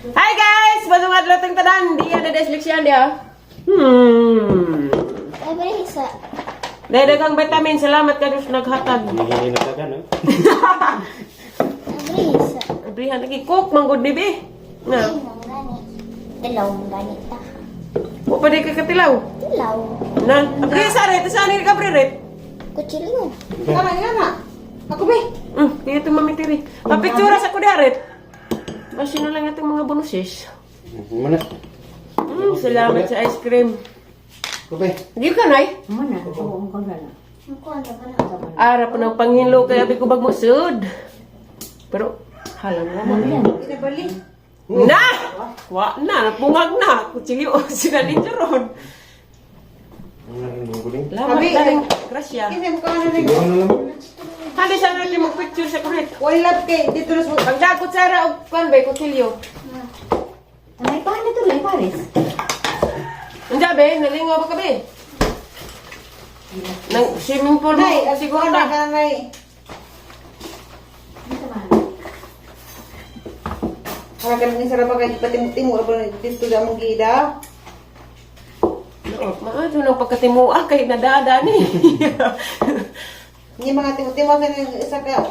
Hi guys! Basong adlaw tang tanan. Diya na des leksyon diya. Ay, bali isa. Dahil daghang vitamin, salamat ka Diyos naghatag. Hindi na taga, no? Ay, bali isa. Abrihan lagi cook manggod ni be. Ay, Na. nang gani. Tilaw ang gani ta. Wa pa di ka katilaw. Tilaw. Na, abri sa ret, sa ni ka ret. Kutsilyo. Tama nga na. Ako be. Kaya itong mamitiri. Pa-picture sa ko ret. Basin na lang itong mga bonuses. Muna. Salamat sa ice cream. Kupe. Di ka nay. Muna, oo, ko na. Ang kuha na ba na? Ara pa ng panghinlo kay abi ko bag mo sud. Pero halang mo man. Inabali. Na! Wa na, napungag na. Kutsilyo sila ni Jeron. Ang laking guling. Lamat Abi, na rin. Grasya. Kasi mo ka na rin. Siguro na lang. Hali sa natin mo picture sa kurit. Wala kay dito na sa Pagdakot sara og kuan bay kutsilyo. Ay, paano ito lang, Paris? Unja be, nalingaw ba ka be? Nang swimming pool mo, Nay, siguro na ta. ka nay. Para ka nang sarap ka patimot-timot pa dito sa among gida. Oo, maadto nang pagkatimua kay nadada ni. Ni mga timot-timot na isa ka.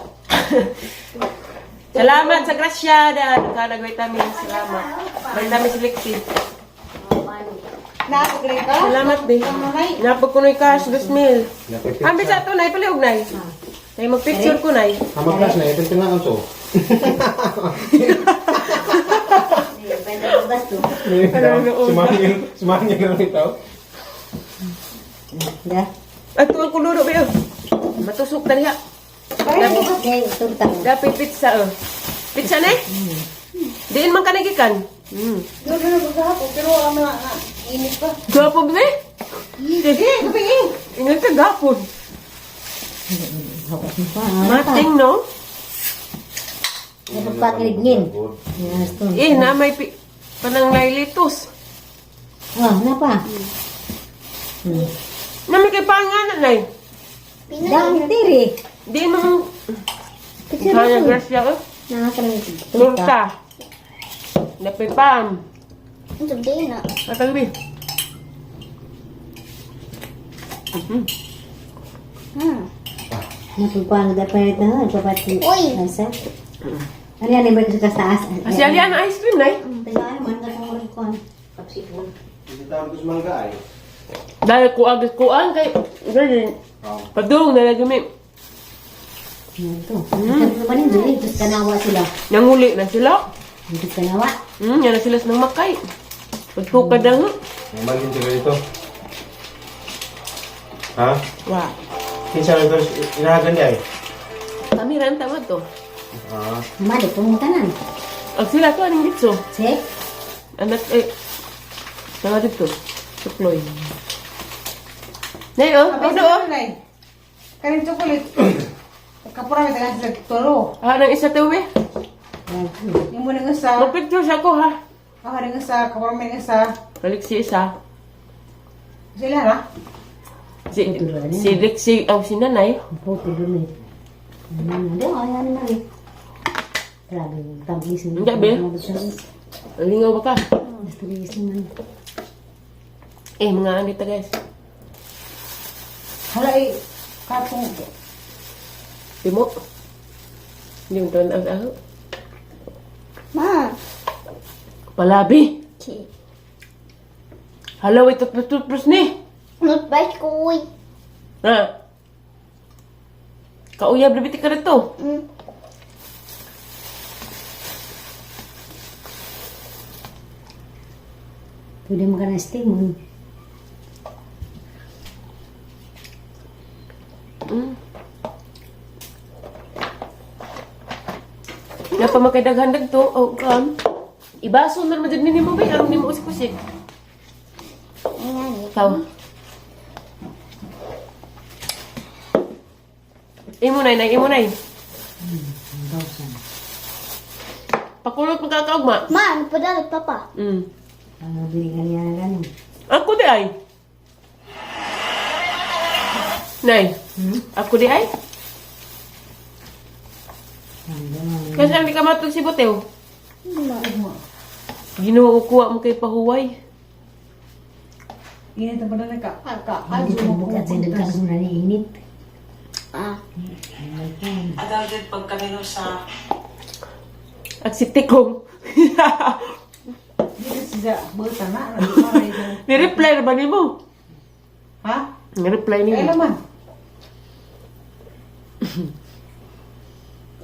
Salamat sa grasya da nagkanag vitamin. Salamat. Vitamin selective. Na ako rin ka. Salamat be. Nay. Napag kunoy cash 2,000. Napipicture. Ambi sa to nay palihog nay. Nay magpicture ko nay. Hama class na, ito na ako. Sumangin, sumangin lang ito. Ya. Ato ang kuluro be. Oh. Matusok ta diha. Dapat pizza oh. Pizza ne? Diin man ka nagikan. Doon na maghapon pero ang mga init pa. Gapon be? Eh, gabi eh. Ingat ka gapon. Mating no? Eh, na may panang nailitos. Oh, napa? Na may kay pangalan nay. Dang diri. Diin man. Picture Kaya ko. grasya oh. Nakakarang Turta. Napay pam. Ang sabi na. Patagbi. Napagkuhan na dapat na dapat. Uy! Nasa? Ano yan, ibig sa taas? Asi ali ang ice cream nay. Tayo man ka kung kuhan. Hindi tawag ko sa mangga ay. Dahil kuag kuang kay ganyan. Padung na lagi may Ito. Ito pa rin dili tapos kanawa sila. nanguli na sila. Tapos kanawa. Yan na sila sa nang makay. Pagtukad na nga. May malin sila dito. Ha? Wa. Kinsa ito, inahagan niya ay. Kami ran tama to. Ah. Mali pumutanan. Ag sila to aning ditso. Se? Anak eh. Tama dito. Suploy. Nay oh, Abay, oh do oh. nay. Kanin chocolate. Kapura may tagan sila toro. Ah, nang isa to eh. Yung muna nga sa, Magpicture sa ako ha. ako rin nga sa, kapura may nga sa. Balik si isa. Sila na. Si si Lexi, oh, si nanay. Puto dumi. Ano, ayan na eh. Grabe, tagis. Hindi, be. Lingaw ba ka? Tagis naman. Eh, mga anita guys. Hala eh, katong. Timo. Hindi mo taon ang aho. Ma. Palabi. Okay. Halaw, ito toothbrush ni. Nagbike ko, uy. Ha? Kauyab, labiti ka rito. Pwede mo ka na steam mo. Napa makadaghan to. Oh, kan. Ibaso na naman dyan nini mo ba? Arong ni mo usik-usik. Ayan, eh. Ikaw. Imo nay, nay, imo nay. Pakulot magkakaugma. Ma, ano pa dalat, papa? Ang binigyan niya na gano'n. Ako di ay. Nay, ako di ay. Kasi ang di ka matug si Buteo. Ma. Ginoo kuha mo kay pahuway. Init ang badan ka. Ka. Hindi ko bukat sa nagkaroon na ni init. Ah. Adal din pag kami no sa At si Tikong. Dito siya buta na. Ni-reply na ba nimo? Ha? Ni-reply Kaya nimo. naman.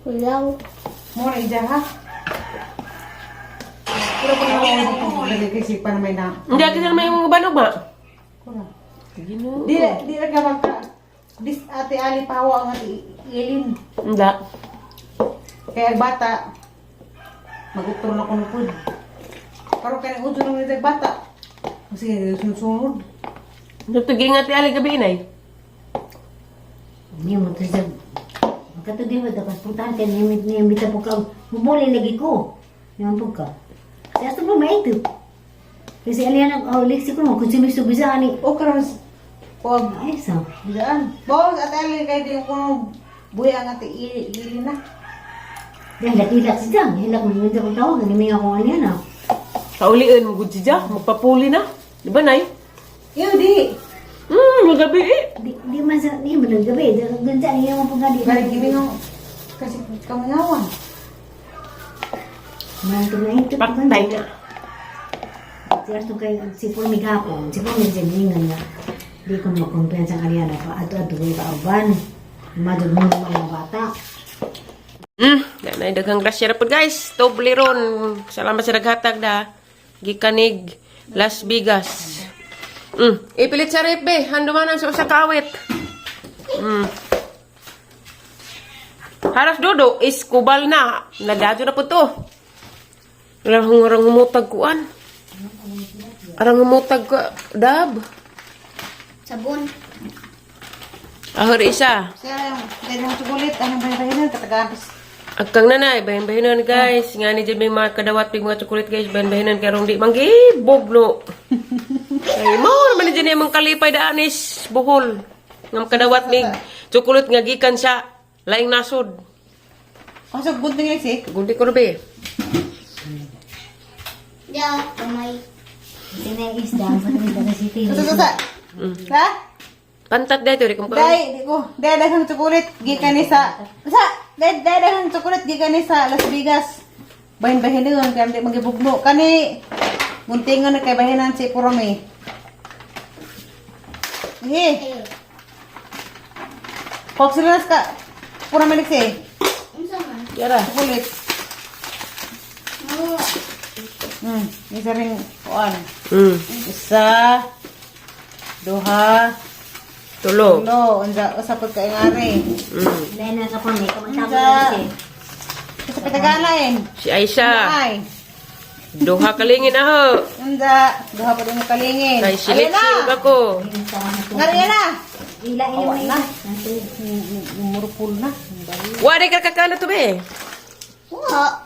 Kulaw. Mo na ija ha. Pero kung ako dali kasi pa na may na. Hindi kasi naman yung banog ba? Kura. Ginoo. Di di ra ka magka dis ate Ali pawa ang ate Ilin. Hindi. Kaya ang bata magutro na kuno pud. Pero kaya ujo nang nito bata. Kasi sunod-sunod. Dito nga ti Ali gabi inay. Hindi mo to siya. Magkatuloy mo tapos puntahan ka nimit nimit po ka. Mubuli lagi ko. Naman po ka. Sa ato mo maito. Kasi aliyan ang oh, liksi ko mo kung sumisubi sa ani. O karon og Ay sa. Diyan. Boss, ate Ali kay di ko buhi ang ate Ilin na. Dahil hilak siya. Hilak mo yung ko tawag. Hindi mo akong aliyan ah. Kauliin mo gud siya, magpapuli na. Di ba nay? Iyo di. Magabi eh. Di, di man sa, di man ang gabi. Doon sa niya mo pagkadi. Balik gini nga kasi kamingawan. Man ko na ito. Paktay na. Si Arto kay si Pulmi gapon. Si Pulmi dyan ningan nga. Di ko makumpiyansa ang aliyan ako. Ato-ato ko ipauban. Madod mo ng mga bata. Nanay daghang grasya ra pud guys. Toblerone. Salamat sa naghatag da. Gikanig Las Vegas. Ipilit sa rep be. Handumanan sa usa ka awit. Haras dodo is kubal na. Nadadyo na pud to. Arang arang humutag kuan. Arang humutag ka dab. Sabon. Ahor isa. Siya yung dahil ng chocolate, anong bahay-bahay katagaan pas. Agkang nanay, bahin-bahinon guys. Nga ni dyan may mga kadawat may mga chocolate guys, bahin-bahinon karong di manggibog no. Ay, mao naman ni dyan yung mga kalipay daan is Bohol. Nga makadawat may chocolate nga gikan sa laing nasod. Pasok gunting lang si. Gundi ko be. Ya, kamay. Kasi na yung isda. Ang patuloy ka sa city. Sa sa sa. Ha? Pantat dito, di ko makaon. Dai, di ko. Dai daghang chocolate gikan ni sa. Sa, dai dai daghang chocolate gikan ni sa Las Vegas. Bahin-bahin nun kay di magibugno kani. Guntingan na kay bahinan si Purami. Eh, Eh. pok sila ka. Purami si. Unsa man? Yara. Chocolate. Oh. Isa ring kuan. Isa, duha, Tulo. tulo, unsa usa pud ka ingari. Dahil na ka pa may kamatapos Unsa? na kasi. Sa pitaganain. Si Aisha. Ay. Duha kalingin aho. Unsa, duha pa din kalingin. Kay si Ayun Lexi na. ug ako. Ngari na. Ila ila Awa may na. Murupul na. Wa di ka kakano to be. Wa.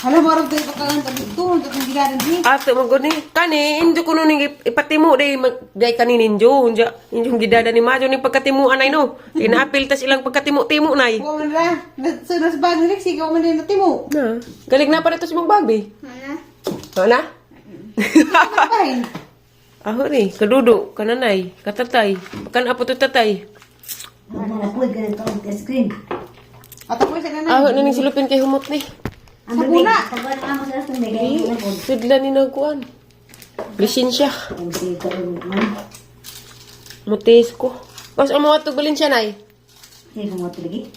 Hala mo arog tayo pagkakan pag dito, unsa tong gidaran di. Ato mo gud ni kani injo kuno ning ipatimo day mag day kani ninjo unja injong gidada ni Majo ning pagkatimuan ay no. Inaapil tas ilang pagkatimo-timo nay. Wa man ra. Sa nas bag ni Lexi, wa man din natimo. Na. Galing na pa rito sa mong bag be. Mana? Wala? Bahin. Aho ni, kadudo, kananay, katatay, kan apo to tatay. Ano na po, ganito ang ice cream. Ato po sa nanay. Aho na ning silupin kay humot ni. Ang Sabuna. Sabuna. Amo sa aso may ganito na po. Sudla ni nagkuan. Lisensya. Ang sika yung man. Mutis ko. Mas amo atog Valencia nay. Sige ko mo lagi.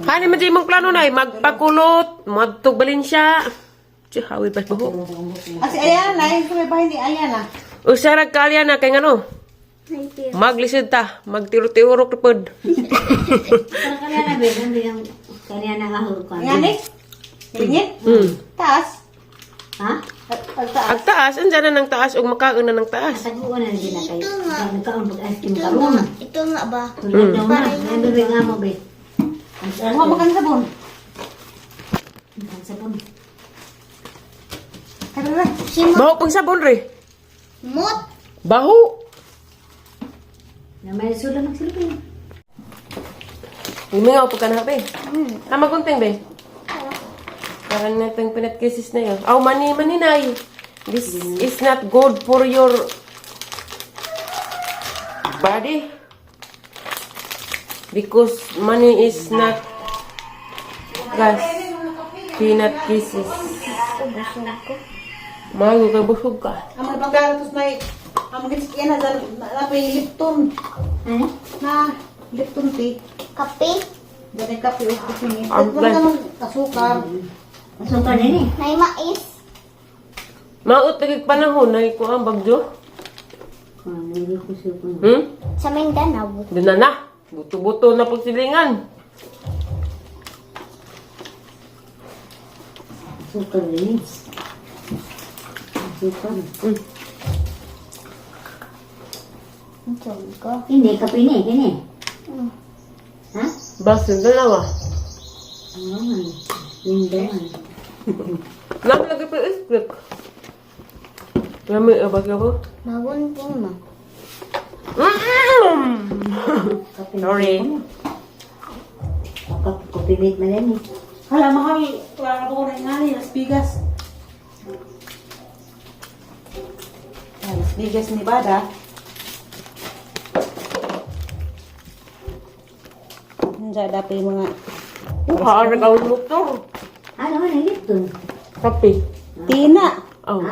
Hani man jay mong plano nay, magpakulot, moadtog Valencia. Tiyo, hawi pa buho. Asi Ayana na, sa may bahay ni Ayana. Usara kalya na kay ngano? Maglisod ta, magtiro-tirok na pod. Pero kanya na be, ang yung kanya na aho ko. Ngani? Lingit? Taas. Ha? Ag taas. Ag taas, andyan na ng taas ug makaon na ng taas. Taguan na din na kayo. Ito nga. Nagkaon pag ice cream Ito karon. nga. Ito nga ba? Tulad daw na. Ang bebe nga mo be. Ang sa Kuha mo kang sabon. Ang sabon. Tara na. Si Mot. Baho pang sabon re. Mot. Baho. Na may sula magsilupin. Humingaw pa ka na be. Tama gunting be. Parang natang peanut kisses na yun. Aw, mani, mani nay. This is not good for your body. Because money is not gas. Peanut kisses. Busog ko. Mago ka, busog ka. Ang mga pangkaratos na ang mga sikyan na na pa yung Lipton. Ano? Na Lipton tea. Kape. Dati kape o kape ni. Ang Wala namang asukar. Asukar din eh. May mais. Maot lagi panahon na iko ang bagyo. Ah, hindi ko sukar. Hmm? Sa Mindanao. Doon na na. Buto-buto na pagsilingan. Asukar din eh. Asukar. Busog ko. Hindi, kape ni, kini. Ha? Baso dalawa. Ah, hindi man. Nam lagi pa iskrik. Lami bagyo ko. Magunting mo. Kape. Sorry. Kape, kape mate man yan eh. Hala, mahal. Wala ka ko na ingani. Las Vegas. Ah, Las Vegas, Nevada. Diyan dapat yung mga Uha, nag-awin motor. Ano man ang Lipton? Kape. tina. Oh.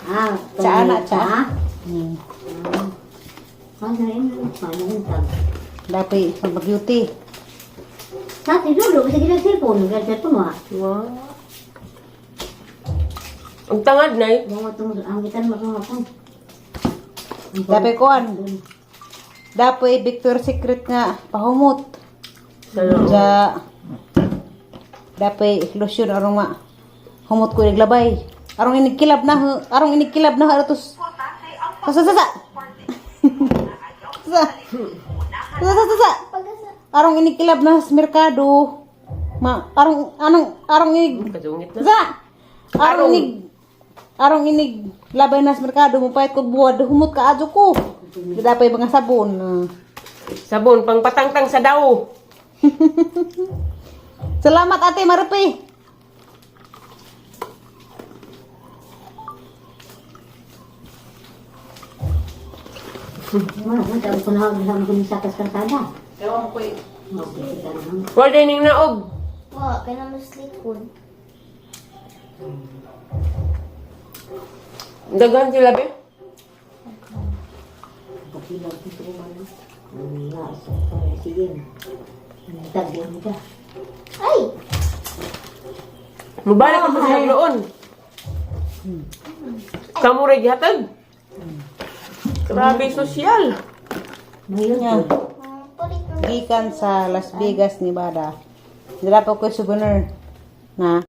Ah, Tsaa na, tsaa. Hmm. Ano rin, ano rin tag. Dapat pag-beauty. Sa atin, dulo, kasi kita cellphone, kaya ito mo ah. Wow. Ang tangad na eh. Mga itong, ang kita mo itong ako. Dapat kuan. Dapat Victor Secret nga pahumot. Sana. Sa dapat lotion arong ma humot ko naglabay. Arong inigkilab na ho- arong inigkilab na ho, atos. Sa sa sa sa. Sa sa sa sa. sa. Arong inigkilab na sa merkado. Ma arong anong arong inig Kadungit na. sa arong inig arong inig labay na sa merkado mo payat ko buwad humot ka adyo ko. Dapat mga sabon. Ah. Sabon, pang patangtang sa daw. Salamat Ate Marpe. Mga, mga, sabi ko na, sabi ko sa kasada. Ewan ko eh. Okay, kita naman. Wala ning naog. Wa, kaya mas likod. Daghan sila be. Kapilag ko ito man. Ang nga, sige. Ang tag lang ka. Ay! Mubalik ko sa noon. Kamu ray gihatag. Grabe sosyal. Ngayon, Yeah. Palit mo. Gikan sa Las Vegas, Nevada. Dala po ko souvenir na.